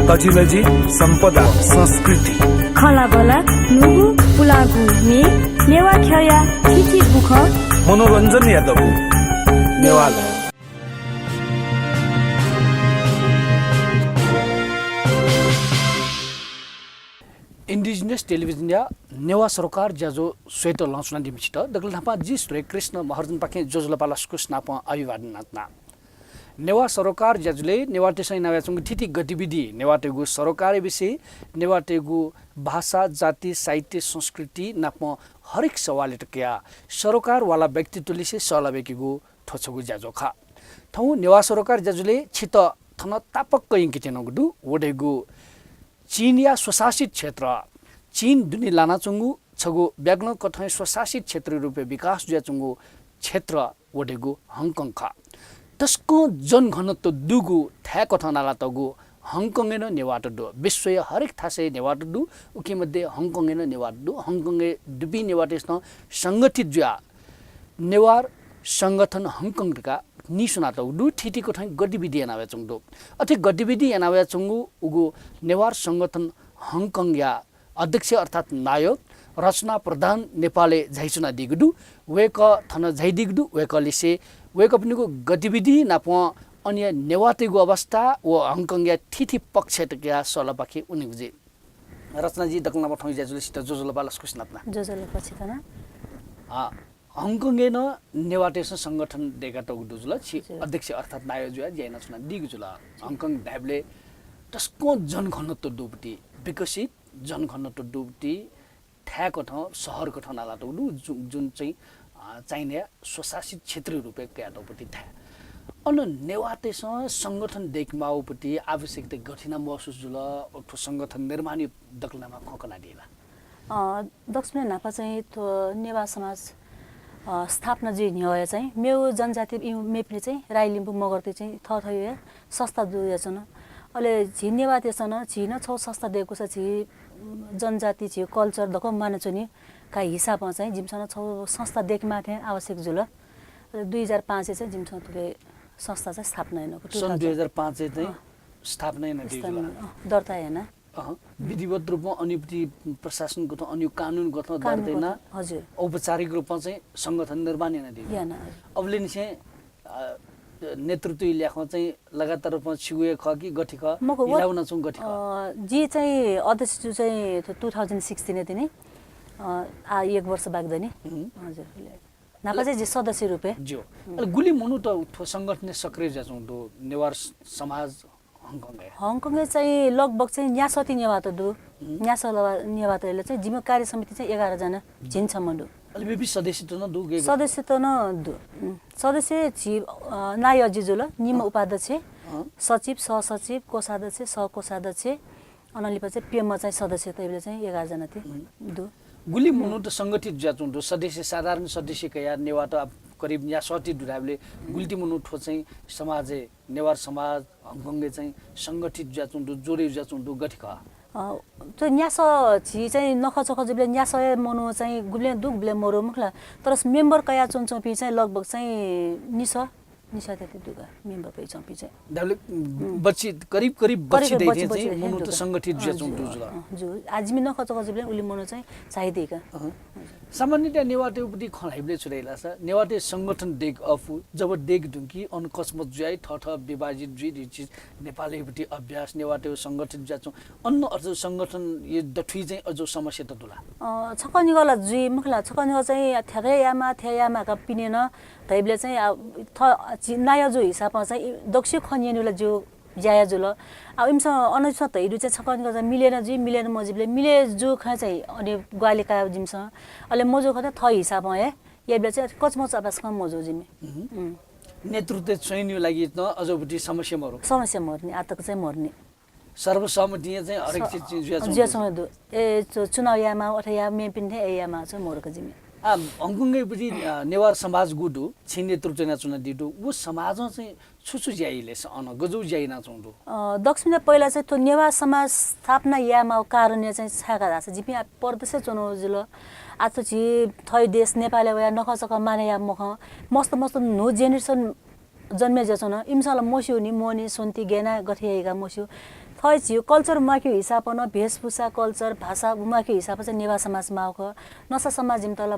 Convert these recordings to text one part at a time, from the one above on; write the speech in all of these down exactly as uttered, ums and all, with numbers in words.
तजिलजि सम्पदा संस्कृति। खँल्हाबल्हा न्हूगु पुलांगु म्ये, नेवाः ख्यःया थीथी बुखँ। मनोरञ्जनया दबू नेवाः लय्। Indigenous Television-या नेवाः सरोकार ज्याझ्वः स्वयेत लँ स्वनादीम्हसित दकलय् न्हापां जि सूर्यकृष्ण महर्जनपाखें ज्वजलपा लसकुस नापं अभिवादन यानाच्वना। नेवाः सरोकार ज्याझ्वलय् नेवाःतय्‌सं यानावयाच्वंगु थीथी गतिविधि, नेवाःतय्‌गु सरोकारया विषय, नेवाःतय्‌गु भाषा, जाति, साहित्य, संस्कृति नापं हरेक सवालयात कयाः सरोकारवाला व्यक्तित्वलिसे सल्लाह ब्यूकेगु थ्व छगू ज्याझ्वः खः। थौं नेवाः सरोकार ज्याझ्वलय् छित थन तापाक्क यंकेत्यनागु दु। व धइगु चीनया स्वशासित क्षेत्र, चीन दुने लानाच्वंगु छगू ब्यागलं कथं स्वशासित क्षेत्रया रूपय् विकास जुयाच्वंगु क्षेत्र व धइगु हङकङ खः। तसकं जनघनत्व दुगु थाय् कथं नालातःगु हङकङय् नं नेवाःत दु। विश्वया हरेक थासय् नेवाःत दु। उकी मध्ये हङकङय् नं नेवाःत दु। हङकङय् दुपिं नेवाःतय्‌सं संगठित जुयाः नेवार संगठन हङकङ धकाः नीस्वनातःगु दु। थीथी कथं गतिविधि यानावयाच्वंगु दु। अथे गतिविधि यानावयाच्वंगु उगु नेवार संगठन हङकङया अध्यक्ष अर्थात् नायः रचना प्रधान नेपालय् झायाच्वनादीगु दु। वय्‌कः थन झायादीगु दु। वय्‌कःलिसे वय्‌कःपिनिगु गतिविधि नापं अनया नेवाःतय्‌गु अवस्था व हङकङया थीथी पक्षयात कयाः सल्लाह ब्यूकेगु जुइ। रचनाजि, दकलय् न्हापां थौं ज्याझ्वलय् छित ज्वजलपा लसकुस यानाच्वना। ज्वजलपा छित नं। अ, हङकङय् नं नेवाःतय्‌सं संगठन दय्‌कातःगु दु जुल। छि हजुर। अध्यक्ष अर्थात् नायः जुयाः ज्या यानाच्वनादीगु जुल। हङकङ धायेबलय् तसकं जनघनत्व दुपिं, विकसित जनघनत्व दुपिं थाय् कथं, शहर कथं नालातःगु दु, जु-, जुन चाहिँ, अ, चाइनाया स्वशासित क्षेत्रया रूपय् कयातःगु थाय्। अन नेवाःतय्‌सं संगठन दय्‌केमाःगु आवश्यकता गथे यानाः महसुस जुल, अथवा संगठन निर्माणया दकलय् न्हापां खँ कनादी ला? अ, दक्वसिबें न्हापा चाहिँ थ्व नेवाः समाज, अ, स्थापना जुइ न्ह्यः हे चाहिँ मेगु जनजाति, इमि-, मेपिनि चाहिँ राई, लिम्बू, मगरतय् चाहिँ थःथःगु हे संस्था जुयाच्वन। अले झी नेवाःतय्‌सं नं झी नं छगू संस्था दय्‌कूसा झी, उम्, जनजाति, झी culture दक्व म्वानाच्वनी का हिसाबं चाहिँ जिमिसं नं छगू संस्था दय्‌केमाः थें आवश्यक जुल। अले दुई हजार पाँचय् चाहिँ जिमिसं थुकी संस्था चाहिँ स्थापना यानागु, सन् दुई हजार पाँचय् चाहिँ अँ। स्थापना यानादीगु जुल। स्थापना, अँ, दर्ता याना। अहँ, विधिवत रूपमा अनयापट्टि प्रशासन कथं, अनया कानुन कथं कानुन दर्ता याना, कथं, हजुर। औपचारिक रूपमा चाहिँ संगठन निर्माण यानादीगु। याना, हजुर। अबलय् निसें, अ, नेतृत्वया ल्याखं चाहिँ लगातार रूपमा छिगु हे खः कि गथे खः? मखु, व, हिला वनाच्वंगु गथे खः? अ, जि चाहिँ अध्यक्ष जु चाहिँ two thousand sixteen-य् तिनि, अ, आः एक वर्ष बाकी दनि। हुँ। हजुर। न्हापा चाहिँ जि सदस्य रूपय्। ज्यू। हुँ। अले गुलि मनूत थ्व संगठनय् सक्रिय जुयाच्वंगु दु, नेवार स-, समाज हङकङय्? हङकङय् चाहिँ लगभग चाहिँ न्यासः ति नेवाःत दु। हुँ। न्यासः लवा-, नेवाःत अले चाहिँ जिमि कार्य समिति चाहिँ एघार जना, हुँ। झिंछम्ह दु। अले मेपिं सदस्यत नं दु, गय् गय्? सदस्यत नं दु। हुँ। सदस्य झी, अ, नायः जि जुल, निम्ह अँ। उपाध्यक्ष, अँ। सचिव, सहसचिव, कोषाध्यक्ष, सहकोषाध्यक्ष, अनंलिपा चाहिँ प्यम्ह चाहिँ सदस्य तइबलय् चाहिँ एघार जना ति हुँ। दु। गुलि हुँ। मनूत संगठित जुयाच्वंगु दु, सदस्य, साधारण सदस्य कयाः नेवाःत अब करिब न्यासः ति दु धायेबलय् हुँ। गुलि ति मनू थ्व चाहिँ समाजय् नेवार समाज हङकङय् चाहिँ संगठित जुयाच्वंगु दु, जोडे जुयाच्वंगु दु, गथे खः? अ, थ्व न्यासः झी चाहिँ नखःचखः जुइबलय् न्यासः हे मनू चाहिँ गुबलें दु, गुबलें मरु मखु ला। तर member कयाच्वनाच्वंपिं चाहिँ लगभग चाहिँ निसः, निसः ति दु का, member कयाच्वंपिं चाहिँ। धायेबलय् हुँ। बच्छि, करिब करिब करिब बच्छि करिब दइथें बच्छि, चाहिँ बच्छि मनूत दु का। संगठित अँ, जुयाच्वंगु जु, दु जुल। अँ, जु। आः जिमि नखःचखः जुइबलय् उलि मनू चाहिँ झायादी का। अहँ। सामान्यतया नेवाःतय् उपति खँ ल्हाइबलय् छु धाइ धाःसा, नेवाःतय् संगठन दय्के अःपु, जब दय्के धुंकी, अन कचमच जुयाः थःथः विभाजित जुइ, धइगु चिज नेपालय् उपति अभ्यास, नेवाःतय् संगठित जुयाच्वं, अन अझ संगठनया दथुइ चाहिँ अझ समस्यात दु ला? अ, छकः निकः ला जुइ, मखु ला, छकः निकः चाहिँ थथे यायेमाः, थथे यायेमाः का पिने नं धइबलय् चाहिँ, आ, थ-, झी नायः जु हिसाबं चाहिँ इ-, दक्वसिया खँ न्यनेगु ला ज्यू ज्या हे जुल। अब इमिसं अन इमिसं धइगु चाहिँ छकः निकः चाहिँ मिले नं जुइ, मिले नं मजुइबलय् मिले जूगु खँय् चाहिँ अन ग्वाहालि काये जिमिसं। अले मजूगु खँय् थः हिसाबं हे याइबलय् चाहिँ कचमच अभ्यास कम मजू जिमि। हुँ। हुँ। नेतृत्व चयनया लागि नं अझ उपति समस्या मरु। समस्या मरु नि, आःतक चाहिँ मरु नि। सर्वसम्मतिं चाहिँ हरेक स-, चिज चाहिँ जुयाच्वंगु जुयाच्वंगु दु। ए, चु-, चुनाव यायेमाः, अथे यायेमाः, मेपिन्थें ए यायेमाः चाहिँ मरु का जिमि। आ, हङकङय् उपति, आ, नेवार समाज गु दु, छिं नेतृत्व यानाच्वनादीगु दु, व समाजं चाहिँ छु छु ज्या याइ ले, अन गज्याःगु ज्या यानाच्वंगु दु? अ, दक्वसिबें पहिला चाहिँ थ्व नेवार समाज स्थापना यायेमाःगु कारण चाहिँ छाय् का धाःसा जिपिं आः परदेशय् च्वनागु जुल। आः थ्व झी थःगु देश नेपालय् वयाः नखःचखः मानय् याये मखं। मस्त मस्त न्हू generation जन्मे जुयाच्वन। इमिसं ला मस्यू नि, मोहनी स्वन्ति गय् यानाः गथे याइ का मस्यू। अ, झीयो culture म्वाके हिसाबं, भेषभूषा, culture, भाषा म्वाके हिसाबं चाहिँ नेवाः समाज माःगु खः। नसा समाज जिमित ला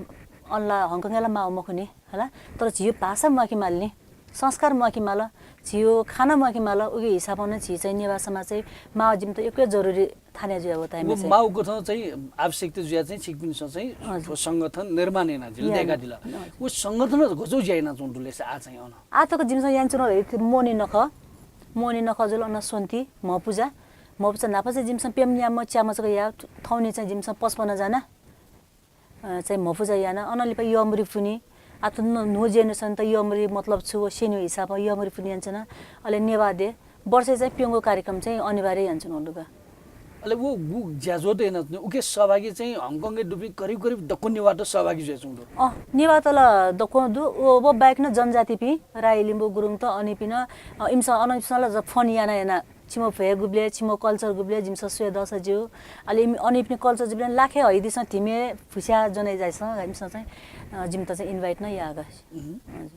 अनला हङकङय् ला माःगु मखु नि, हला। तर झीयो भाषा म्वाके माल नि, संस्कार म्वाके माल, झीयो खाना म्वाके माल, उके हिसाबं नं झी चाहिँ नेवाः समाज चाहिँ माःगु जिमित यक्व जरुरी थाने जुया वःगु ताइमा व चाहिँ। माःगु कथं चाहिँ आवश्यकता जुया चाहिँ छिकपिन्सं चाहिँ हजुर। थ्व संगठन निर्माण यानादिल, या। दय्कादिल। हजुर। व संगठन गजौ ज्या यानाच्वंगु दु ले आ चाहिँ अन? आः तक जिमिसं यानाच्वनागु हे मोहनी नखः, मोहनी नखः जुल, अन स्वन्ति, म्हपुजा, म्हपुजा न्हापा चाहिँ जिमिसं प्यम्ह न्याम्ह च्याम्ह जक याः, थौंनि चाहिँ जिमिसं पचपन्न जना, अ, चाहिँ म्हपुजा याना, अन लिपा यःमरि पुन्हि, आः थ्व न-, न्हू generation त यःमरि मतलब छु व स्यनीगु हिसाबं यःमरि पुन्हि यानाच्वना, अले नेवाः दे, वर्षय् चाहिँ प्यंगू कार्यक्रम चाहिँ अनिवार्य यानाच्वनागु दु का। अले व गु ज्याझ्वःत यानाच्वनी, उके सहभागी चाहिँ हङकङय् दुपिं करिब करिब दक्व नेवाःत सहभागी जुयाच्वंगु दु। अँ, नेवाःत ला दक्वं दु, व, व बाहेक नं जनजातिपिं, राई, लिम्बू, गुरुङत, अनिपिं नं, अ, इमिसं, अन इमिसं ला ज-, phone याना याना, छिमि भ्वय् गुबलय्, छिमि culture गुबलय्, जिमिसं स्वये दःसा ज्यू। अले इमि-, अनिपिनि culture जुबलय् लाखे हइदिसँ धिमे भुस्या ज्वने जाइसँ, इमिसं चाहिँ, अ, जिमित चाहिँ invite नं याः का। उहुँ। हजुर।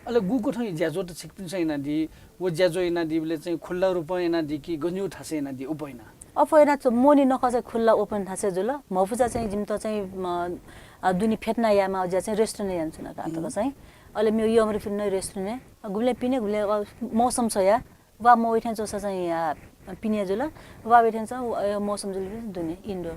अले गु कथं ज्याझ्वःत छिकपिन्सं यानादी, व ज्याझ्वः यानादीबलय् चाहिँ खुल्ला रूपं यानादी कि गज्याःगु थासय् यानादी, open याना? अप्वः याना च-, मोहनी नखः चाहिँ खुल्ला open थासय् जुल। म्हपुजा चाहिँ जिमित चाहिँ, अ, अ, दुने फ्यतुना यायेमाःगु ज्या चाहिँ restaurant यानाच्वना का आः तक उहुँ। चाहिँ। अले मेगु यःमरि पुन्हि नं restaurant, अ, गुबलें पिने, गुबलें, अ, मौसम स्वया, वा मवइ थें च्वंसा चाहिँ, अ, पिने जुल, वा वइ थें च्वं, अ, मौसम जुल दुने indoor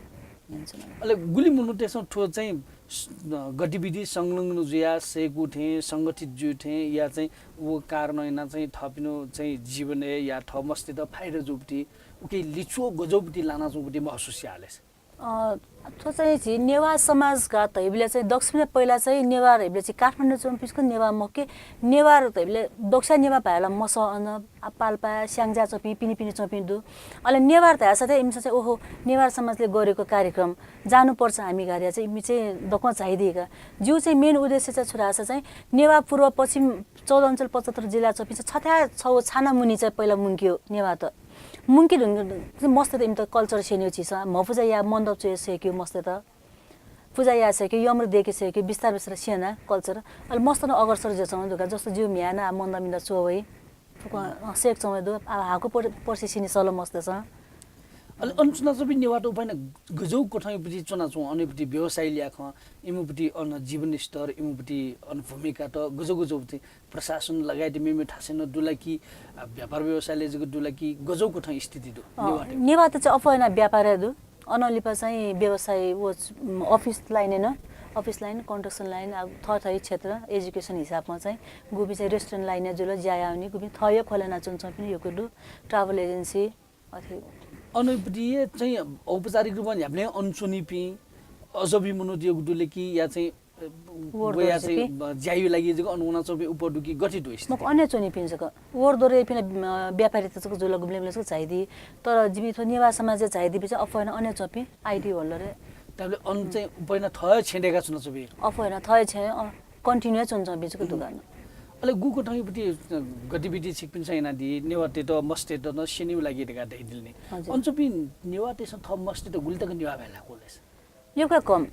यानाच्वना। अले गुलि मनूतय्सं थ्व चाहिँ स-, अ, गतिविधि संलग्न जुया सयेकू थें, संगठित जुइ थें या चाहिँ व कारणं याना चाहिँ थःपिनिगु चाहिँ जीवनय् या थः मस्तय्त फाइदा जूपति, उके लिच्वः गज्याःपति लानाच्वंपति महसुस याः ले? अ, थ्व चाहिँ झी नेवाः समाज का धइबलय् चाहिँ दक्वसिबें पहिला चाहिँ नेवाः धइबलय् चाहिँ काठमाडौं च्वंपिं जक नेवाः मखु कि, नेवाः धइबलय् दक्वस्यां नेवाः भाय् ला मसः अन, आ, पाल्पा, स्याङ्जा च्वंपिं, पिने पिने च्वंपिं दु। अले नेवाः धाःसा चाहिँ इमिसं चाहिँ ओहो, नेवाः समाजले गरेको कार्यक्रम जानुपर्छ हामी घरया चाहिँ इमि चाहिँ दक्वं झाइदी का। जिगु चाहिँ main उद्देश्य चाहिँ छु धाःसा चाहिँ नेवाः पूर्व पश्चिम चौध अञ्चल पचहत्तर जिल्ला च्वंपिं चाहिँ छथाय् छगू छाना मुनि चाहिँ पहिला मुंक्यू नेवाःत। मुंके धुंके मस्तय्त इमित culture स्यनीगु झीसं म्हपुजा याः मण्डप च्वये सयेक्यू मस्तय्त। पुजा याये सयेक्यू, यःमरि दयेके सयेक्यू, बिस्तार बिस्तार स्यना culture। अले मस्त नं अग्रसर जुयाच्वंगु दु का, जस्तो जिगु म्ह्याय् नं आः मण्डप मिन्दा च्वः वइ। फुक्कं, अँ, सयेक च्वंगु दु। आः हाकु पर-, पर्सि स्यनी सल मस्तय्सं। अले अन च्वनाच्वंपिं नेवाःत उपाय् नं गज्याःगु कथंयापति च्वनाच्वं, अनयापति व्यवसाय ल्याखं, इमिपति अन जीवनस्तर, इमिपति अन भूमिकात गज्याःगु गज्याःपति प्रशासन लगायत मेमेगु थासय् नं दु ला कि, आ, व्यापार व्यवसायलय् जक दु ला कि, गज्याःगु कथं स्थिति दु अँ, नेवाःत? नेवाःत चाहिँ अप्वः याना व्यापारय् दु। अनं लिपा चाहिँ व्यवसाय व, उम्, office line-य् नं, office line, construction line, आ, थःथःगु क्षेत्र, education हिसाबं चाहिँ गुपिं चाहिँ restaurant line-य् जुल ज्या याःवनी, गुपिं थःगु खोले याना च्वनाच्वंपिं यक्व दु, travel agency, अथे। अनयापति चाहिँ औपचारिक रूपं न्ह्याबलें अन च्वनीपिं अजःपिं मनूत यक्व दु ले कि या चाहिँ, अ, वर वया दोर्सेपिं। चाहिँ, अ, ज्याया लागि जक अन वनाच्वंपिं अप्वः दु कि गथे दु स्थिति? मखु, अन हे च्वनीपिं जक। वर दोर्सेपिं ला, अ, व्यापारीत जक जुल, गुबलें गुबलें जक झाइदी। तर जिमि थ्व नेवाः समाजय् झाइदीपिं चाहिँ अप्वः याना अन हे च्वंपिं, आइटी होल्डर हे। ताबले अन चाहिँ अप्वः याना थःगु छेँय् दय्काच्वनाच्वंपिं? अप्वः याना थःगु छेँय्, अ, continue हे च्वनाच्वंपिं जक दु का। अले गुकथंयापति, अ, गतिविधि छिकपिन्सं यानादी, नेवाःतय्त, मस्तय्त नं स्यनेगु लागि धकाः धयादिल नि। हजुर। अन च्वंपिं नेवाःतय्सं थः मस्तय्त गुलि तक नेवाः भाय् ल्हाःगु ले? यक्व कम।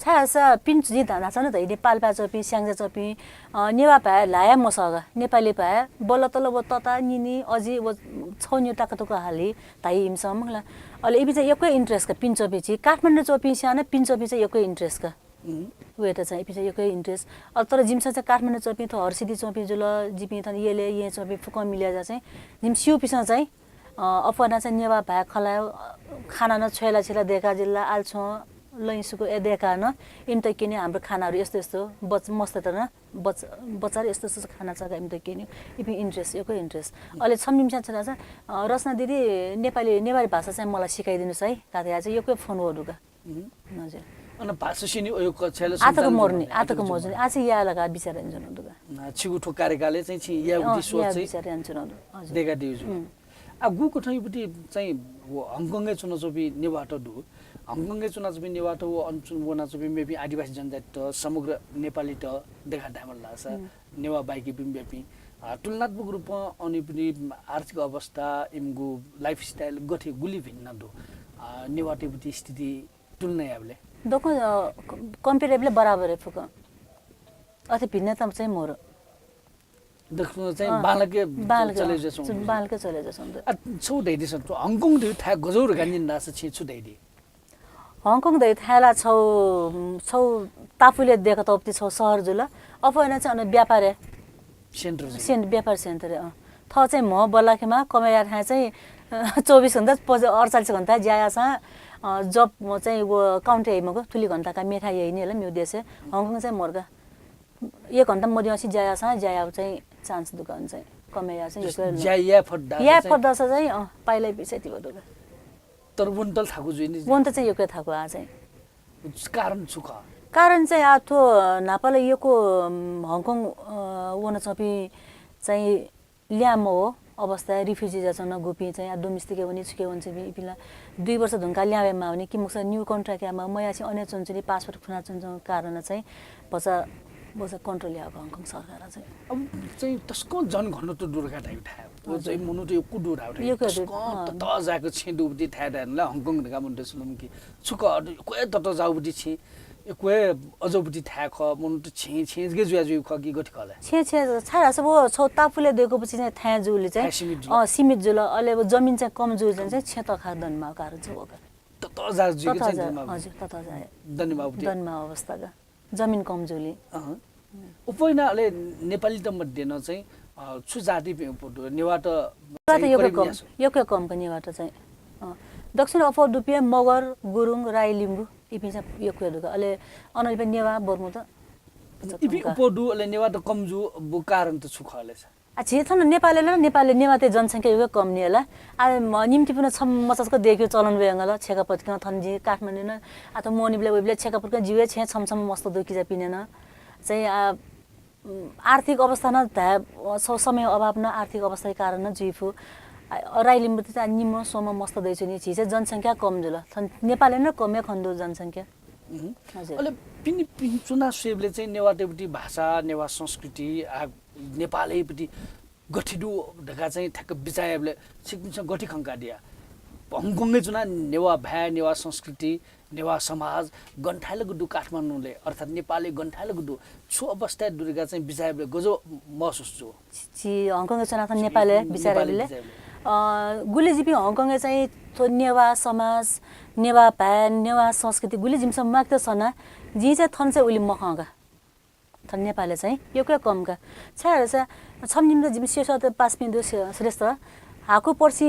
छाय् धाःसा पिने जिं धा-, धाःसा नं धयादी, पाल्पाय् च्वंपिं, स्याङ्जा च्वंपिं, अ, नेवाः भाय् ल्हाये मसः का। नेपाली भाय् बल्ल तल्ल व तता, निनि, अजि व छगू निगू ताका तुका हाली धाइ इमिसं मखु ला। अले इपिं चाहिँ यक्व interest का पिने च्वंपिं झी काठमाडौं च्वंपिंस्यां नं पिने च्वंपिं चाहिँ यक्व interest का। उम्। वयात चाहिँ इपिं चाहिँ यक्व interest। अ, तर जिमिसं चाहिँ काठमाडौं च्वंपिं, थ्व हरसिद्धि च्वंपिं जुल, जिपिं थन यलय् येँय् च्वंपिं फुक्कं मिले जुया चाहिँ जिमि स्यूपिंसं चाहिँ अ, अप्वः याना चाहिँ नेवाः भाय् खँ ल्हाये, अ, खाना नं छ्वय् ला छि ला दय्कादिल ला, आलु छ्वँ, लँय् सुकु ए दय्काः नं इमित क्यने, हाम्रो खानाहरू यस्तो यस्तो, बच-, मस्तय्त नं बच-, बचार यस्तो यस्तो खाना छकः इमित क्यने, इपिं interest, यक्व interest। अले छम्ह निम्हस्यां छु धाःसा, अ, रचना दिदी, नेपाली, नेवारी भाषा चाहिँ मलाई सिकाइदिनुस् है, धात्थें चाहिँ यक्व phone वः दु का। उम्। हजुर। अन भाषा स्यनेगु अयो क-, छ्यला आः तक सञ्चालन मरु नि, जुल, आः तक आः तक मरु जुल। आः चाहिँ याये ला का बिचार यानाच्वनागु दु का। आ, छिगु थ्व कार्यकालय् चाहिँ छि यायेगु अँ, दिं सोच यायेगु चाहिँ बिचार यानाच्वनागु दु। हजुर। दय्कादीगु जुल। उम्। आ, गुकथंयापति चाहिँ व हङकङय् च्वनाच्वंपिं नेवाःत दु। हङकङय् च्वनाच्वंपिं नेवाःत व अन च्वनाच्वंपिं मेपिं आदिवासी जनजातित, समग्र नेपालीत दय्काः धायेमाल धाःसा, उम्। नेवाः बाहेकपिं मेपिं, आ, तुलनात्मक रूपं अनयापति आर्थिक अवस्था, इमिगु lifestyle गथे गुलि भिन्न दु? आ, नेवाःतयापति स्थिति तुलना यायेबलय्? दक्वं, अ, क-, compare यायेबलय् बराबर हे फुक्कं। अथे भिन्नता चाहिँ मरु। दक्वं चाहिँ अँ, बांलाक बांलाक, चले अँ, जुयाच्वंगु। बांलाक चले जुयाच्वंगु। आ, छौ धयादिसँ, थ्व हङकङ धइगु थाय् गज्याःगु धकाः न्यनादिसँ, छिं छु धयादी? हङकङ धइगु थाय् ला छौ, छौ टापुलय् दय्कातःगु छौ शहर जुल। अप्वः यानाः चाहिँ अन व्यापारया center जुल। Cent-, व्यापार center, अँ। थः चाहिँ म्ह बल्लाकेमा कमय् याःथाय् चाहिँ, अँ, चौबिस घण्टा, पच-, अड्चालिस घण्टा ज्या याःसां, अँ, job म चाहिँ व count याइ मखु, थुलि घण्टा का मेथाय् याइनि ला मेगु देशय्। हङकङ चाहिँ मोर का एक घण्टा मद्यंसे ज्या याःसां ज्या याःगु चाहिँ chance दु का, अन चाहिँ कमय् याःसां यक्व ज्या याये फत धाःसा याये चाहिँ फत धाःसा चाहिँ, अँ, पाइलाइ पिछे तिबः दु का। तर वनेत ला थाकु जुइ नि। वनेत चाहिँ यक्व थाकु आः चाहिँ। कारण छु खः? कारण चाहिँ आः थ्व न्हापा ला यक्व, अम, हङकङ, अ, वनाच्वंपिं चाहिँ ल्याय्म्ह अवस्थाय् refugee जुयाच्वन गुपिं चाहिँ आः domestic-य् वनी, छुकी वनी चाहिँ इपिं ला दुई वर्ष धुंकाः ल्याहां वयेमाः वनी, कि मखुसा new contract यायेमाः, मयासें अन हे च्वनाच्वनी, passport खुनाच्वनाच्वंगु कारणं चाहिँ भचा, भचा control याःगु हङकङ सरकारं चाहिँ। अब चाहिँ तसकं जनघनत्व दु धकाः धाइगु थाय्। व हजुर। चाहिँ मनूत यक्व दु धकाः धाइगु थाय्। यक्व दु, तसकं अँ। ततःजाःगु छेँ दुगुति थाय् धायेधुन ला हङकङ धकाः मनूतय्सं लुमंकी। छु खः, यक्व हे ततःजाःगुति छेँ, यक्व हे अज्याःगुति थाय् खः, मनूत छेँ, छेँ जक जुया जुइगु खः कि गथे खः ले? छेँ, छेँ, छाय् धाःसा व छौ टापुलय् दय्कागु चाहिँ थाय् जूगुलिं चाहिँ, थाय् सीमित जुल। अँ, सीमित जुल। अले व जमिन चाहिँ कम जूगुलिं चाहिँ छेँ तःखाः दनेमाःगु कारण चाहिँ व का। ततःजाः जुइक चाहिँ ततःजाः, दनेमाःगु। हजुर, ततःजाः। दनेमाःगु। दनेमाःगु अवस्था का। जमिन कम जूगुलिं। अँ। अप्वः यानाः अले नेपालीत मध्ये नं चाहिँ, अ, छु जातिपिं अप्वः दु? नेवाःत नेवाःत चाहिँ यक्व करिब कम, न्यासः। यक्व कम का नेवाःत चाहिँ। अँ। दक्षिण अप्वः दुपिं मगर, गुरुङ, राई, लिम्बू, इपिं चाहिँ यक्व दु का। अले अनंलिपा नेवाः, बर्मू त इपिं कम का। अप्वः दु, अले नेवाःत कम जूगु कारण त छु खः ले? आ, झी थन नेपालय् नं, नेपालय् नेवाःतय् जनसंख्या यक्व कम नि ला। आ, म, निम्तिपूर्ण छम्ह मचातय्क दय्केगु चलन वयेधुंकल, छेँका पतिकं थन जि काठमाडौं नं, आ, त मोहनीबलय् वइबलय् छेँका पतिकं जि हे छेँय् छम्ह छम्ह मस्त दु किजापिं नं। चाहिँ, आ, उम्, आर्थिक अवस्था नं धाये, स-, समय अभाव नं आर्थिक अवस्थाया कारण नं जुइफु। आ, राई लिम्बूत चाहिँ निम्ह स्वम्ह मस्त दइच्वनी, झी चाहिँ जनसंख्या कम जुल। थन नेपालय् नं कम हे खने दु जनसंख्या। उहुँ। हजुर। अले पिने, पिने च्वनाः स्वयेबलय् चाहिँ नेवाःतय् प्रति भाषा, नेवाः संस्कृति, आ, नेपालय् प्रति गथे दु धकाः चाहिँ ठ्याक्क बिचाः यायेबलय् छिकपिन्सं गथे खंकादिया? हङकङय् च्वनाः नेवाः भाय्, नेवाः संस्कृति, नेवाः समाज गन थाय् लाक दु काठमाडौंलय्, अर्थात् नेपालय् गन थाय् लाक दु, छु अवस्थाय् दु धकाः चाहिँ बिचाः यायेबलय् गज्याः महसुस जू? झी हङकङय् च्वनाः थन नेपालय् बिचाः यायेबलय्, अ, गुलि जिपिं हङकङय् चाहिँ थ्व नेवाः समाज, नेवाः भाय्, नेवाः संस्कृति गुलि जिमिसं म्वाकेत सना, जिं चाहिँ थन चाहिँ उलि मखं का। थन नेपालय् चाहिँ यक्व कम का। छाय् धाःसा छम्ह निम्ह जिमि सेसत पासापिं दु श्रे-, श्रेष्ठ। हाकु पर्सि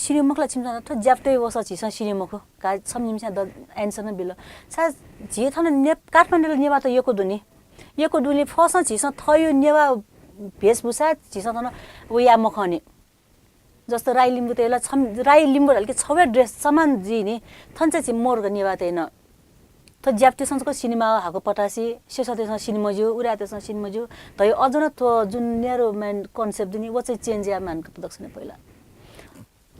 सिन्यू मखु ला छिमिसं थ्व ज्यापतय् वःसा झीसं सिन्यू मखु। का छम्ह निम्हस्यां द answer नं बिल। छाय् झी थन ने-, काठमाडौंलय् नेवाःत यक्व दु नि। यक्व दुलिं फसं झीसं थःगु नेवाः भेषभूषा झीसं थन व याये मखं नि। जस्तो राई लिम्बूतय् ला छम-, राई लिम्बू धाल कि छगू हे dress समान जुइ नि। थन चाहिँ झी मोर का नेवाःतय् नं। थ्व ज्यापतय्सं जक सिनेमा हाकु पतासि, सेसतय्सं सिने मज्यू, उरायतय्सं सिने मज्यू। धइ अझ नं थ्व जुन narrow mind concept दु नि, व चाहिँ change याये मानि का दक्वसिनं पहिला।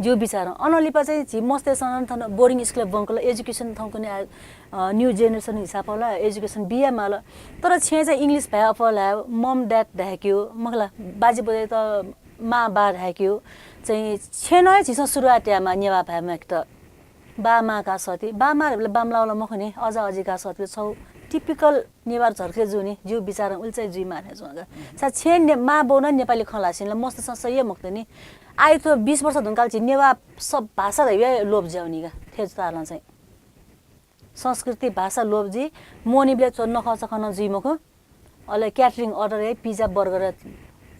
जिगु बिचारं। अनंलिपा चाहिँ झी मस्तय्सं नं थन boarding school-य् ब्वंकल, education थौंकन्हय्, अ, new generation हिसाबं ला education बिया माल। तर छेँय् चाहिँ English भाय् अप्वः ल्हाये, mom dad धायेकेगु, मखु ला, बाजे बोजय्त मां बा धायेकेगु चाहिँ छेँनं हे झीसं सुरुवात यायेमाः नेवाः भाय् म्वाकेत। बा मां का सःति, बा मां धाःबलय् बांमलाः ला मखु नि, अजा अजि का सःति छगू typical नेवार झर्के जू नि, जिगु बिचारं उलि चाहिँ जुइमाः थें च्वं का। सा छेँय् ने-, मां बौनं नेपाली खँ ल्हासें ला मस्तय्सं सही हे मखुत नि। आः थ्व बिस वर्ष धुंकाल झी नेवाः सब भाषा धइगु हे लोप ज्याउनि का, थें तालं चाहिँ। संस्कृति भाषा लोप जुइ, मोहनीबलय् थ्व नखःचखः नं जुइ मखु। अले catering order याइ, pizza, burger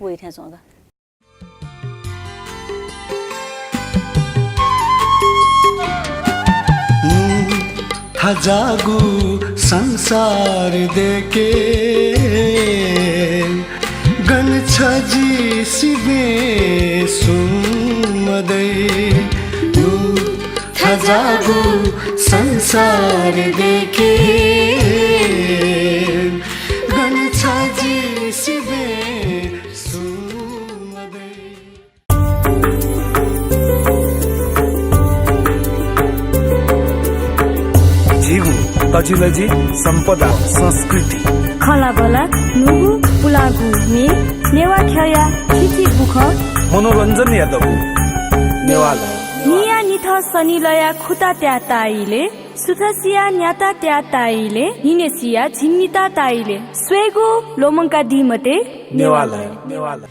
वइ थें च्वं का। थज्याःगु संसार देके, गन छ जि सिबें सुं मदइ। थज्याःगु संसार देके, गन छ जि सिबें सुं मदइ। झीगु तजिलजि सम्पदा संस्कृति। खँल्हाबल्हा, न्हूगु पुलांगु म्ये, नेवाः ख्यःया थीथी बुखँ। मनोरञ्जनया दबू नेवाः लः। निया निथं सनिलया खुता त्याताः इलय् सुथसिया न्याता त्या ताइले, निनेसिया झिन्निता ताइले। स्वयेगु ल्वःमंकादी मते। नेवालय।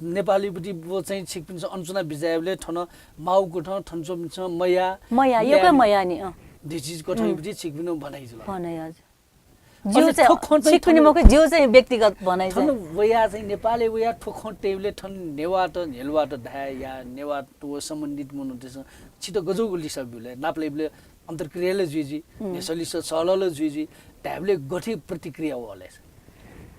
नेपालीपट्टि व चाहिँ छिकपिन्सं अन च्वना बिचाः याबलय् थन माउको थन, थन च्वंपिन्सं मया, मया, मया यक्व नि। मया नि, अँ। This is कथंपट्टि छिकपिन्सं भनाइ जुल। भनाइ, हजुर। जिउ अले चाहिँ थ्व खँ चाहिँ छिकपिनि थन मखु, जिउ चाहिँ व्यक्तिगत भनाइ थन चाहिँ। वया चाहिँ नेपालय् वया थ्व खँ तयेबलय् थन नेवाःत, न्ह्यलुवाःत धाये या नेवाःत व सम्बन्धित मनूतय्सं छित गजौगु लिसः ब्यूबलय्, नापलाइबलय् अन्तर्क्रिया ला जुइ जुइ, उम्। न्ह्यसः लिसः सःलः ला जुइ जुइ, धायेबलय् गथे प्रतिक्रिया वःले?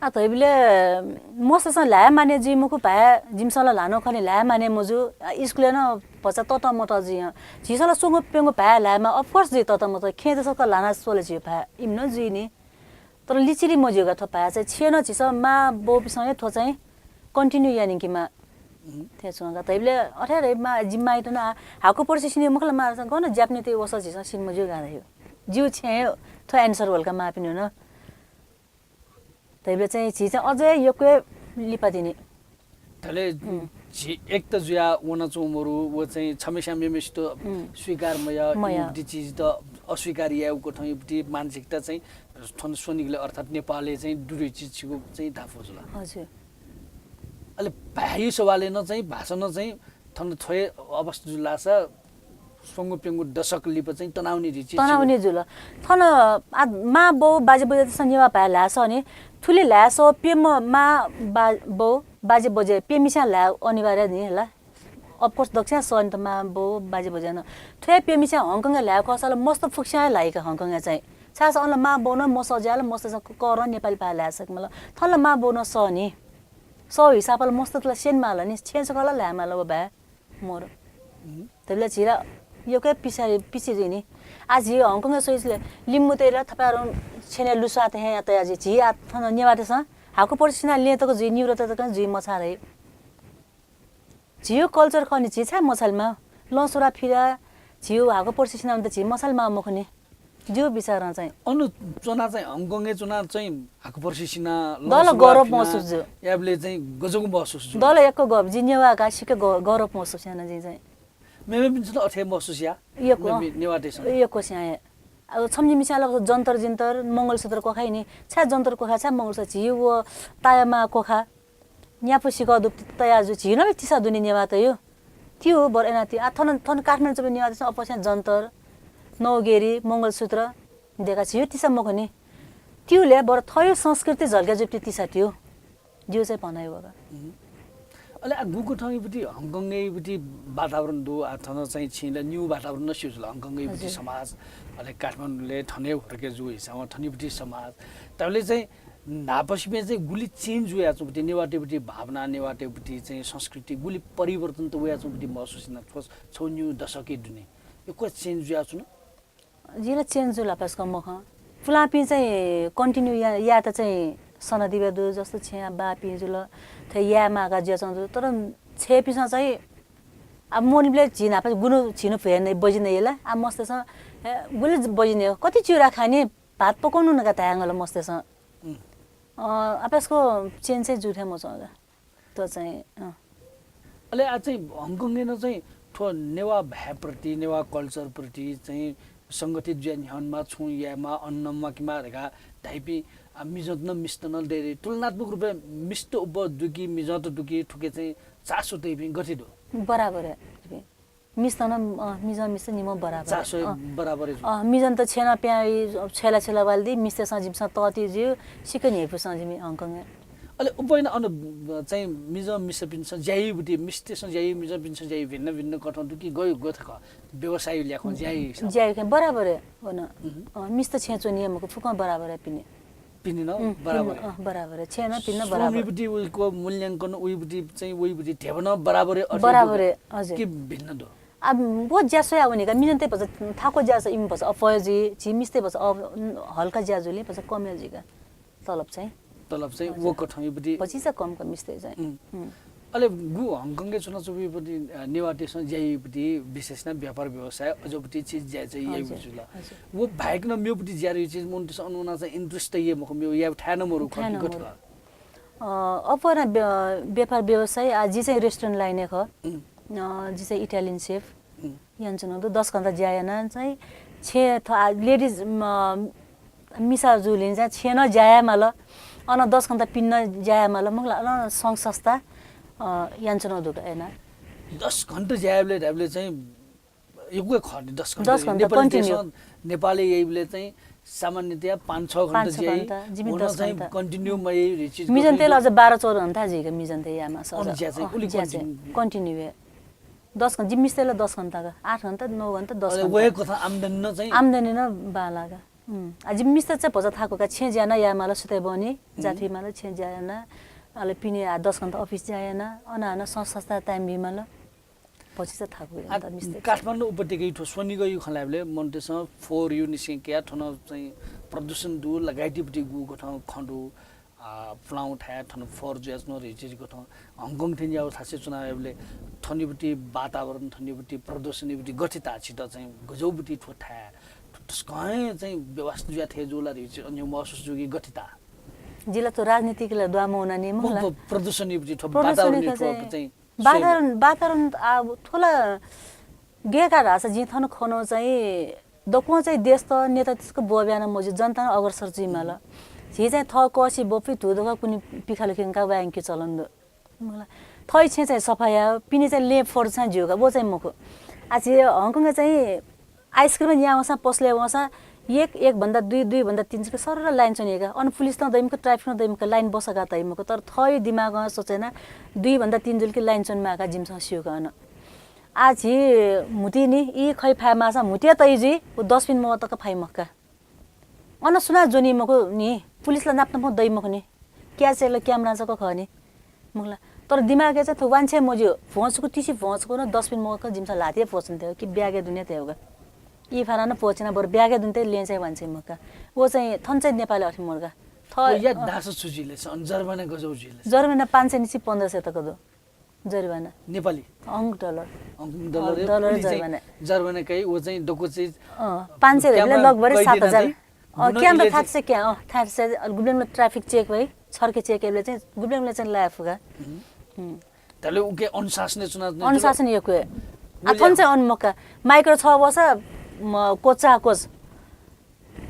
आ, धइबलय् मस्तय्सं ल्हाये माने जुइ मखु, भाय् जिमिसं ला ल्हानं खनी ल्हाये माने मजू। आ, स्कुलय् नं भचा ततःमतः जुइ हँ। झीसं ला स्वंगू प्यंगू भाय् ल्हायेमा, of course जुइ ततःमतः, खेँय् तसकं ल्हाना स्वल झी भाय्, इमि नं जुइ नि। तर लिचिली मज्यू का थ्व भाय् चाहिँ, छेँ नं झीसं मां बौपिसं हे थ्व चाहिँ continue यानागु माः। हम्म। थथे च्वं का। धइबलय् अथे हे मा, जिमि मांयात नं हाकु पर्सि सिने मखु ला मां, गन ज्यापनयात वसः झीसं सिने मज्यू का धइगु। जिउ छेँय् हे थ्व answer वल का मांपिनिगु नं। धइबलय् चाहिँ झी चाहिँ अझै यक्व लिपा तिनि। थले उम्। झी एक त जुया वनाच्वं मरु, व चाहिँ छम्हेस्यां मेम्हेसित उम्। स्वीकार मया, मया। इमिपट्टि चिजत अस्वीकार यायेगु कथंपट्टि मानसिकता चाहिँ थन स्वनिगलय् अर्थात् नेपालय् चाहिँ दुरुइ चिज छिगु चाहिँ धापू जुल। हजुर। अले भाय् सवालय् नं चाहिँ भाषा नं चाहिँ थन थ्व हे अवस्था जुल धाःसा स्वंगू प्यंगू दशक लिपा चाहिँ तनावनी जुइ चिज तनावनी जुल। थन आ, मां बौ बाजे बौज्यातय्सं नेवाः भाय् ल्हाये सः नि, थुलि ल्हाये सः प्यम्ह मां बा, बौ बाजे बौज्या प्यम्हस्यां ल्हाये अनिवार्य नि हला। Of course दक्वस्यां सः नि त मां बौ बाजे बौज्या नं। थ्व हे प्यम्हस्यां हङकङय् ल्हाये खःसा ला मस्त फुक्कस्यां हे ल्हाइ का हङकङय् चाहिँ। छाय्‌धाःसा अन ला मां बौ नं मसःज्या ला, मस्तय्सं क-, करं नेपाली भाय् ल्हाये सके मल। थन ला मां बौ नं सः नि। सः हिसाबं ला मस्तय्त ला स्यने माल नि, छेँ छकः ला ल्हाये माल व भाय्। मोर। हम्म। धइबलय् झी ला यक्व पिछाडि, पिछे जुइ नि। आ झी हङकङय् स्वइबलय् लिम्बूतय् ला थपाय्‌धंगु छेँय् लुसात हे तया जुइ। झी आ थन नेवाःतय्सं हाकु पर्सि सिनाः लँय् तक जुइ, निउरा तक जुइ मछाः धइ। झीगु culture खः नि, झी छाय् मछाले माः? लँ स्वरा फिरा, झीगु हाकु पर्सि सिनाः वनेत झी मछाले माः मखु नि। जिगु विचारं चाहिँ। अन च्वना चाहिँ हङकङय् च्वना चाहिँ हाकु पर्सि सिना, दल गौरव महसुस जु। याबलय् चाहिँ गजगु महसुस जु। दल यक्व गौरव, जि नेवाः का सिक्क गौ-, गौरव महसुस याना जिं चाहिँ। मेमेपिन्सं नं अथे महसुस या? यक्व। मे-, नेवाःतय्सं। यक्व स्यां हे। अब छम्ह जिमिसं ला जन्तर जिन्तर, मंगलसूत्र क्वखाइ नि। छाय् जन्तर क्वखा, छाय् मंगलसूत्र, झी व ताया मां क्वखा। न्यापु सिकः दुप्ति तया जु, झी नं तिसा दुनि नेवाःतय्। ति हो, बरु एना ति। आ, थन, थन काठमाडौं च्वंपिं नेवाःतय्सं अप्वःस्यां जन्तर, नौगेरी, मंगलसूत्र देका झी तिसा मखु नि। तिउले बरु थयो संस्कृति झल्के जुप्ति तिसा तिउ। जिउ चाहिँ भनाइ वगा। हम्म। अले आ गुगु थंइपट्टि हङकङय्‌पट्टि वातावरण दु, आ थन चाहिँ छिं ला न्यू वातावरण नं स्यू जुल। हङकङय्‌पट्टि हजुर। समाज, अले काठमाडौंले थने हुर्के जु हिसाबं थनिपट्टि समाज। तबले चाहिँ न्हापासिबें चाहिँ गुलि change जुयाच्वंपट्टि, नेवाःतय्‌पट्टि भावना, नेवाःतय्‌पट्टि चाहिँ संस्कृति गुलि परिवर्तन त वयाच्वंपट्टि महसुस याना। थ्व छौ न्यू दशकय् दुने यक्व change जुयाच्वन। जिं ला change जुल हपाय्‌सकं मखं। पुलांपिं चाहिँ continue या-, यायेत चाहिँ सनादिबे दु, जस्तो छेँया बापिं जुल, थथे याये माःका जुयाच्वन दु। तर छेँपिन्सं चाहिँ अब मोनिबले झी न्हापा गुनु झिनु भ्वय् नै बजिने यला। आ मस्तय्‌सं, ए, गुलि बजिने, कति चिउरा खाने, भात पकाउनु नका धायेगल मस्तय्‌सं। उम्। अ, हपाय्‌सकं change चाहिँ जु थें मच्वं का। त चाहिँ, अँ। अले आ चाहिँ हङकङय् नं चाहिँ थ्व नेवाः भाय्‌प्रति, नेवाः culture प्रति चाहिँ संगठित जुया न्ह्यःनेमा, छुं यायेमा, अन नम्वाकेमा धकाः धाइपिं, आ, मिजंत नं मिस्त नं दइ। तुलनात्मक रूपय् मिस्त उब्बः दु कि मिजंत दु कि थुके चाहिँ चासो तइपिं गथे दु? बराबर हे। मिस्त नं, अँ, मिजं मिस्त निम्ह बराबर। चासो अँ। बराबर हे जु। अँ, मिजंत छेँ नं प्यां, छ्वय्‌ला छ्वय्‌ला वाल दी, मिस्तय्‌सं जिमिसं तःति ज्यू, सिक्क न्ह्यइपुसे जिमि हङकङय्। अले उबलय् नं अन चाहिँ मिजं मिस्तपिन्सं ज्या याइबुति, मिस्तय्‌सं ज्या याइ, मिजंपिन्सं ज्या याइ, भिन्न भिन्न कथं दु कि गय् गथे खः? व्यवसाय ल्याखं ज्या याइ हिसाब। ज्या याइ खँ बराबर हे वन। उहुँ। अँ, मिस्त छेँ च्वनी हे मखु, फुकं बराबर हे पिने। पिने नं उम्, बराबर पिने, हे। अँ, बराबर हे। छेँ नं पिने नं बराबर। श्रमय्‌बुति उइको मूल्यांकन उइबुति चाहिँ उइबुति धेबा नं बराबर हे अथे बराबर दु हे, हजुर। कि भिन्न दु? अब व ज्या स्वया वनी का, मिजंतय् भचा थाकु ज्या स इमि भचा अप्वः जुइ, झी मिस्तय् भचा अ, हल्का ज्या जुले भचा कम जुइ का। तलब चाहिँ। तलब चाहिँ हजुर। व कथं इबुति। भचिचा कम का मिस्तय् चाहिँ। उम्। उम्। अले गु हङकङय् च्वनाच्वंपिं इबुति, अ, नेवाःतय्‌सं ज्या याइबुति विशेष नं व्यापार व्यवसाय अज्याःबुति चिज ज्या चाहिँ याइबुति हजुर, जुल। हजुर। व बाहेक नं मेबुति ज्या याइबुति चिज मनूतय्‌सं अन वना चाहिँ interest तये मखु, मेव याये थाय् नं मरु थाय् खः कि नं गथे मरु। खः? अ, अप्वः नं व्य-, व्यापार व्यवसाय, आ, जि चाहिँ restaurant line-य् खः। अ, जि चाहिँ Italian chef यानाच्वनागु दु। दस घण्टा ज्या याना चाहिँ छेँ थ-, आ, ladies, म, मिसा जुलिं चाहिँ छेँ नं ज्या याये माल। अन दस घण्टा पिने नं ज्या याये माल। मखुला, अन संघ संस्था, अ, यानाच्वनागु दु का याना। दस घण्टा ज्या याइबलय् धाइबलय् चाहिँ यक्व खः नि, दस घण्टा दस घण्टा नेपाली continue। देशं, नेपालय् याइबलय् चाहिँ सामान्यतया पाँच छ घण्टा पाँच छ ज्या याइ, घण्टा, जिमि व नं दस चाहिँ घण्टा। Continue मयाइ रिचिज मिजनतय् ला अझ बाह्र चौध घण्टा जुइका मिजनतय् यायेमाःसा अझ। अन ज्या चाहिँ अँ, उलि ज्या continue। चाहिँ continue हे। दस घण्टा, जिमि मिस्तय् ला दस घण्टा का, आठ घण्टा, नौ घण्टा, दस अले घण्टा। वहे कथं आम्दानी नं चाहिँ आम्दानी नं बांलाः का। उम्। आ, जिमि मिस्तय् चाहिँ भचा थाकु का, छेँ ज्या याना यायेमाल, सुथय् बहनी, जाथुइमाल, छेँ ज्या याना, अले पिने आ दस घण्टा office ज्या याना, अन हानं संस्था time बीमाल। भचा चाहिँ थाकु आ, याना त मिस्तय्। काठमाडौं उपत्यकाय् थ्व स्वनिगःया खँ ल्हायेबलय् मनूतय्सं फोहोरया निसें कयाः थन चाहिँ प्रदूषण दु, लगायतयापट्टि गुगु थन खँ दु, आ, पुलांगु थाय् थन फोहोर जुयाच्वन, रिचिज गथं हङकङ थें ज्याःगु थासय् च्वना वयेबलय् थनयापट्टि वातावरण, थनयापट्टि प्रदूषणयापट्टि गथे ताः छित चाहिँ गज्याःपट्टि थ्व थाय्, थ्व तसकं चाहिँ व्यवस्थित जुया थें जू ला रिचिज अन्य महसुस जू कि गथे ताः? जिला थ्व राजनीतिक ला द्वाः मवना नि मखुला। प-, प-, प्रदूषणयापट्टि थ्व प्रदूषण वातावरणया खँ थ्व चाहिँ चाहिँ वातावरण, वातावरण आ, थ्व ला गय् का धाःसा जिं थन खन चाहिँ दक्वं चाहिँ देशत नेतातय्सक ब्वःब्याना मज्यू, जनता नं अग्रसर जुइमाल। झी चाहिँ थः कःसि ब्वपुइ धुधुका कुन्हु पिखालु खिंका वायंके चलन दु। मखुला, थःया छेँ चाहिँ सफा याः, पिने चाहिँ लँय् फोहोर चाहिँ ज्यू का, व चाहिँ मखु। आ, झी हङकङय् चाहिँ ice cream याः वंसां पसलय् वंसां एक, एक भन्दा दुई, दुई भन्दा तीन जुल कि सरर line च्वनी का। अन पुलिस नं दइमखु, traffic नं दइमखु, line बसः का दइमखु। तर थःया दिमागं सोचे याना दुई भन्दा तीन जुल कि line च्वनेमाः का जिमिसं स्यू का अन। आ झी म्हुतुइ नि, ई खइ फाये माःसां म्हुतुया तइ जुइ, व dustbin मवः तक फाइ मखु का। अन सुनां ज्वनी मखु नि, पुलिस ला नाप नापं दइ मखु नि, क्या चेक ला camera जक खः नि, मखुला। तर दिमागय् चाहिँ थ्व वांछ्वये मज्यू, भ्वंछुकु तिसि भ्वंछुकु नं dustbin मवःक जिमिसं ल्हातय् प्वःच्वने तयेगु कि bag-य् दुने तयेगु का। ई फानानं प्वःछिना बरु bag-य् दुने तय् लँय् चाहिँ वांछ्वये मखु का। व चाहिँ थन चाहिँ नेपालय् अथे मरु का। व यात धाःसा छु जुइ ले, अन जरिवाना गज्याउ जुइ ले? जरिवाना पाँच सय निसें पन्ध्र सय तक दु। जरिवाना। नेपाली? हङकङ डलर। हङकङ डलर, अँ, डलर उलि चाहिँ जरिवाना। जरिवाना काइ, व चाहिँ दक्व चाहिँ अँ, पाँच सय camera लगभग कैद सात हजार। याना चाहिँ अँ, बुनो camera इले थात चाहिँ से क्या, अँ, थात से, अ, गुबलें traffic check वइ, छर्के check याइबलय् चाहिँ गुबलें चाहिँ लाये फु का। हम्म। हम्म। तले उके अनुशासन च्वना, अनुशासन यक्व। आ, थन चाहिँ अन मखु का। Micro छ वर्ष, म, कोचा कोच।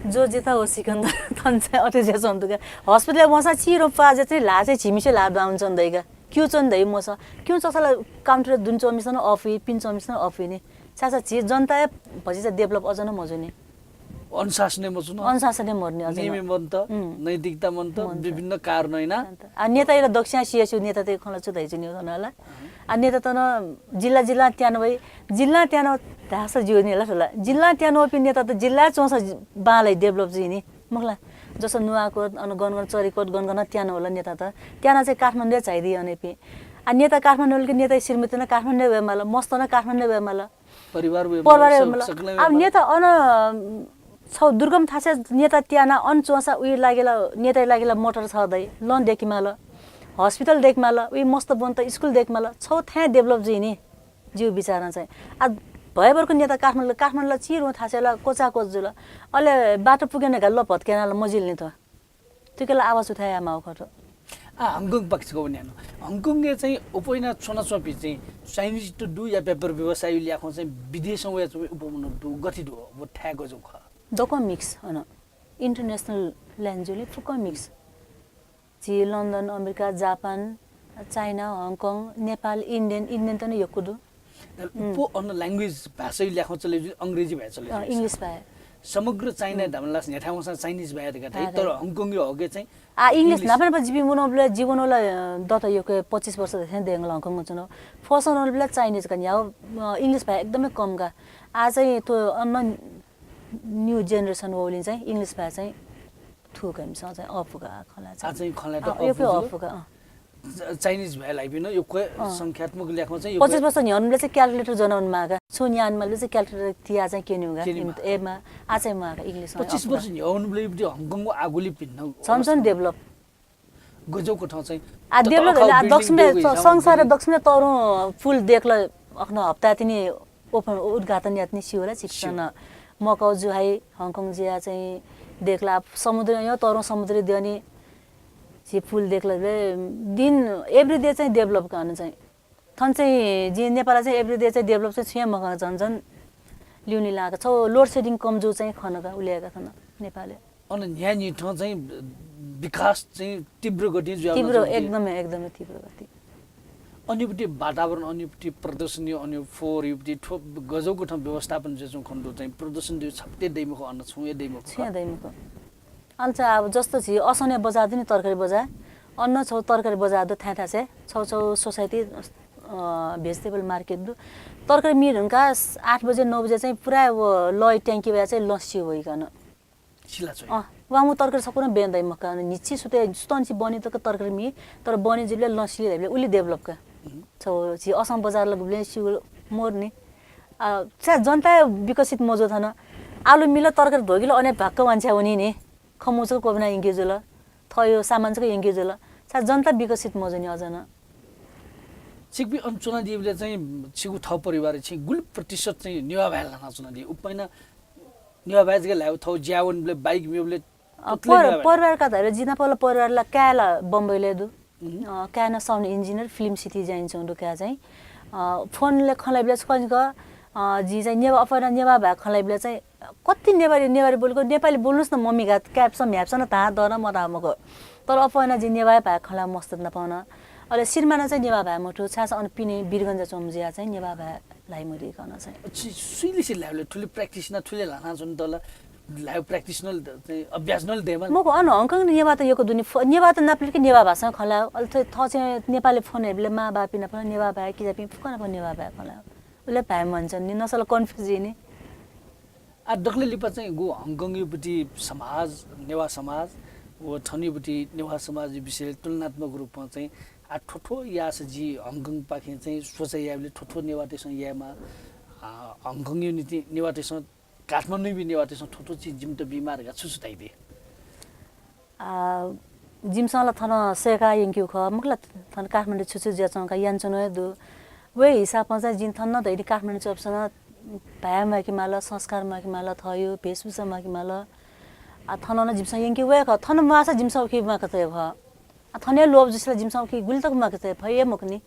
जो जिता हो सिकन्दर, थन चाहिँ अथे जुयाच्वंगु दु का। Hospital-य् वंसां चिरो पाः जुया चाहिँ ल्हाः चाहिँ झिमिसे ल्हाः दुहां च्वने दइ का। क्यू च्वने दइ मसः। क्यू च्वंसां ला counter दुने च्वंम्हय्सित नं अःपुइ, पिने च्वंम्हय्सित नं अःपुइ नि। छाय्‌धाःसा झी जनताया भतिचा develop अझ नं मजू नि। अनुशासन हे मजू न। अनुशासन हे मरु नि अझ नं। नियम हे मन्त, उम्। नैतिकता मन्त, मन्त। विभिन्न कारण होइन। मन्त। आ, नेताया ला दक्वस्यां सिया स्यू, नेतातय् खँ ला छु धयाच्वनी थन ला। आ, नेतात नं जिल्ला जिल्लां त्यानावइ, जिल्लां त्यानाव धाःसा ज्यू नि ला थ्व ला। जिल्लां त्यानावःपिं नेतात जिल्लाय् च्वंसा जि-, बांलाइ develop जुइ नि, मखुला। जसं नुवाकोट, अन गन गन चरिकोट, गन गन त्यानावल नेतात। त्यानाः चाहिँ काठमाडौँय् झायादी अन इपिं। आ, नेता काठमाडौँ वल कि नेताया श्रीमती नं काठमाडौँय् वयेमाल, मस्त नं काठमाडौँय् वयेमाल। परिवार वयेमाल, परिवार सब वयेमाल। सकलें अब वयेमाल। नेता अन छौ दुर्गम थासय् नेता त्यानाः अन च्वंसा उइ लागि ला, नेताया लागि ला मोटर छगः दइ, लं दयेकेमाल, hospital दयेकेमाल, उइ मस्त ब्वनेत school दयेकेमाल, छौ थाय् develop जुइ नि, जिउ बिचारं चाहिँ। आ, भयभरको नेता काठमाडौँ, काठमाडौँ ला चिरुं थासय् ला कोचाकोच जुल। अले बाटो पुगेन घाल ल भत्केनाल मजिल नि त। थुके ला आवाज उठाया माउ खटो। आ, हङकङ पाखे छकः वने याना। हङकङय् चाहिँ अप्वः याना च्वनाच्वंपिं चाहिँ Chinese त दु या व्यापार व्यवसाय ल्याखं चाहिँ विदेशं वयाच्वंपिं अप्वः मनू दु, गथे दु, व थाय् गज्याउ खः? दक्वं mix अन। International line जुले फुक्कं mix। झी London, America, Japan, China, Hong Kong, Nepal, Indian, Indian त नं यक्व दु। अप्वः अन language भाषा ल्याखं चले जुल, अंग्रेजी भाय् चले जुल। अँ, English भाय्। समग्र चाइना धामलास न्ह्याथाय् वंसां Chinese भाय् धकाः धाइ, तर हङकङ यो हगे चाहिँ आ, English। न्हापा न्हापा जिपिं वनबलय्, जि वनबलय् दत यक्व पच्चिस वर्ष धइथें देंगल हङकङ च्वना। फसं वनबलय् Chinese का न्ह्याव, अ, English भाय् एकदमै कम का। आ चाहिँ थ्व अन new generation वःगुलिं चाहिँ English भाय् चाहिँ थुक हमिसं चाहिँ अःपुका खला आ चाहिँ। चाहिँ खला त आ, यक्व अःपुका। अःपुका, अँ। Chinese भाय् ल्हाइपिं नं यक्व अँ। संख्यात्मक ल्याखं चाहिँ यक्व पच्चिस वर्ष न्ह्यावनबलय् चाहिँ calculator ज्वनावने माःका। छु न्यायेमाःबलय् चाहिँ calculator तिया चाहिँ क्यने माःका। क्यने माःका। एमा, आ चाहिँ माःका English मा पच्चिस अःपुका। वर्ष न्ह्यावनबलय् हङकङ आगुली भिन्न झन झन अवस्था। Develop। गज्याउ कथं चाहिँ आ, त-, develop अखा अले आ, building दक्षिणय् देउ स-, हिसाबमा संसार चाहिँ दक्षिणय् तरुं पुल देखल अखन हप्ता तिनि open, उद्घाटन यातनि सिवला छिकसन। सिउ। मकाउ जुहाइ, हङकङ जुया चाहिँ देखला समुद्र यो तरुं समुद्र द्यनि झी पुल देख्ला बले दिन every day चाहिँ develop का अन चाहिँ। थन चाहिँ जिं नेपालय् चाहिँ every day चाहिँ develop चाहिँ छुं हे मखं, झन झन लिउने लाका। छौ load shedding कम जू चाहिँ खनका उलेका थन नेपालय्। अन न्ह्यान्हिथं चाहिँ विकास चाहिँ तीव्र गतिं जुया तीव्र, एकदमै, एकदमै तीव्र गति। अनिपट्टि वातावरण, अनिपट्टि प्रदर्शनी, अनि फोहोर, युपट्टि थ्व गजौको ठाउँ व्यवस्थापन जुयाच्वं खन दु चाहिँ प्रदर्शन दु छप्ते दैमुख अन्न छुं हे दैमुख। छुं हे दैमुख। अन चाहिँ अब जस्तो झी असने बजार दु नि, तरकारी बजार। अन्न छौ तरकारी बजार दु थाय् थाय् छौ छौ society, अ, vegetable market दु। तरकारी मिल हुनका आठ बजे, नौ बजे चाहिँ पुरा व लय ट्याङ्की वया चाहिँ लस्सी वइकन। सिला छोइ। अँ, वामु तरकारी सकुन बेन दैमुख का। निच्छि सुते, सुतन छि बने तक तरकारी मी, तर बने जिबले लस्सी धाइबले उलि develop का। छौ छि असम बजार लगबले सिउ मोर नि। आ, छ्या जनता विकसित मजू थन। आलु मिल तरकारी धोगिल अने भाक्क वान्छ्या वनी नि। खमुचक कोबना यंके जुल। थयो सामान चक यंके जुल। छ्या जनता विकसित मजू नि अझ न। छिकपि अन चुनादीबले चाहिँ छिगु थौ परिवार छि गुल प्रतिशत चाहिँ नेवा भाय् लाना चुनादी। उपैना नेवा भाय् जक लायु थौ ज्यावनबले बाइक मियोबले अ, तुतले पर-, नेवा भाय्। परिवार का धारे जिना पल परिवार ला कायला बम्बईले दु। अ, कायना sound engineer film city जाइन चौं दु का चाहिँ। अ, फोनले खलाइबले छकन क, अ, जि चाहिँ नेवा अपना नेवा भाय् खलाइबले चाहिँ कति नेवारी, नेवारी बोलेको, नेपाली बोल्नुस् न मम्मी घात क्याप्सन म्याप्सन धा दन म धा मको। तर अपना जि नेवा भाय् खला मस्त न पाउन। अले सिरमाना चाहिँ नेवा भाय् मथु, छास अन पिने वीरगञ्ज चौं जिया चाहिँ नेवा भाय् लाइ मदिकन चाहिँ। छि सुइले सिल लाइबले थुले practice ना थुले लाना जुन तल लाइव practice नल चाहिँ अभ्यास नल देमा। मको अन हङकङ नेवा त यको दुनि फ-, नेवा त नापलिक नेवा भाषा खला। अल थ, थ चाहिँ नेपाली फोन हेबले मा बापिना फोन नेवा भाय् कि जापि फुकन फोन नेवा भाय् खला। उले भाय् मन चाहिँ नि नसल confuse नि। आ दकले लिपा चाहिँ गु हङकङ युपट्टि समाज, नेवा समाज, व थन युपट्टि नेवा समाज विषय तुलनात्मक रूपमा चाहिँ आ थोथो यास जि हङकङ पाखे चाहिँ सोचा याबले थोथो नेवातेसं यामा, आ, हङकङ युनिटी नेवातेसं काठमाडौं बि नेवातेसं थोथो चिज जिमित बिमार गा छु छु ताइदे। आ, जिमिसं ला थन सयका यंक्यु ख, मखला थन काठमाडौं छु छु ज्या चंका यान चुन हे दु। वे हिसाबमा चाहिँ जिन थन न धैनि काठमाडौं चोपसन भाय् माकी माल, संस्कार माकी माल, थयो, भेषभूषा माकी माल। आ, थन न जिमिसं यंक्यु वे ख, थन मासा जिमिसं उखि माक तय ख। आ, थन हे लोभ जुसिला जिमिसं उखि गुलि तक माक तय फ, ये मखुनि।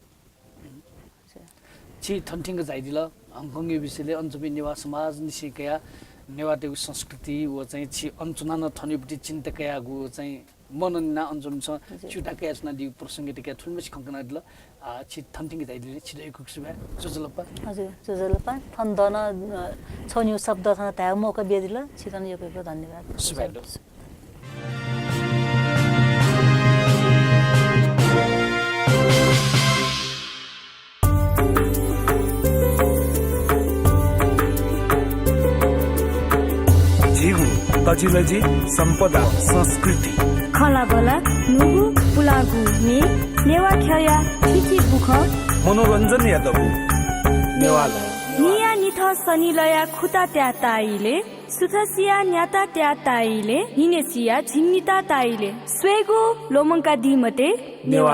छि थन थिंक झाइदिल, हङकङ विषयले अञ्चुपी नेवा समाज निसें कया, नेवातेगु संस्कृति व चाहिँ छि अञ्चुना न थन युपट्टि चिन्ता कयागु चाहिँ मनन ना अञ्चुन छ हजुर। च्युता कया चुना दिगु प्रसंग तक थुलमछि खंकना दिल। आ, छि थन थिंक झाइदिल, छि दयु कुक सुभाय्, जोजलपा। हजुर, जोजलपा। थन दन, अ, छौ न्यू शब्द थन धाय् मौका बियादिल, छि थन यक्व यक्व धन्यवाद। सुभाय् दु। झीगु तजिलजि सम्पदा संस्कृति। खँल्हाबल्हा न्हूगु पुलांगु म्ये, नेवाः ख्यःया थीथी बुखँ। मनोरञ्जनया दबू नेवाः लः। न्हिया निथं सनिलया खुता त्याः ताइले, सुथसिया न्याता त्याः ताइले, न्हिनेसिया झिंनिता ताइले, स्वयेगु ल्वःमंकादी मते नेवाः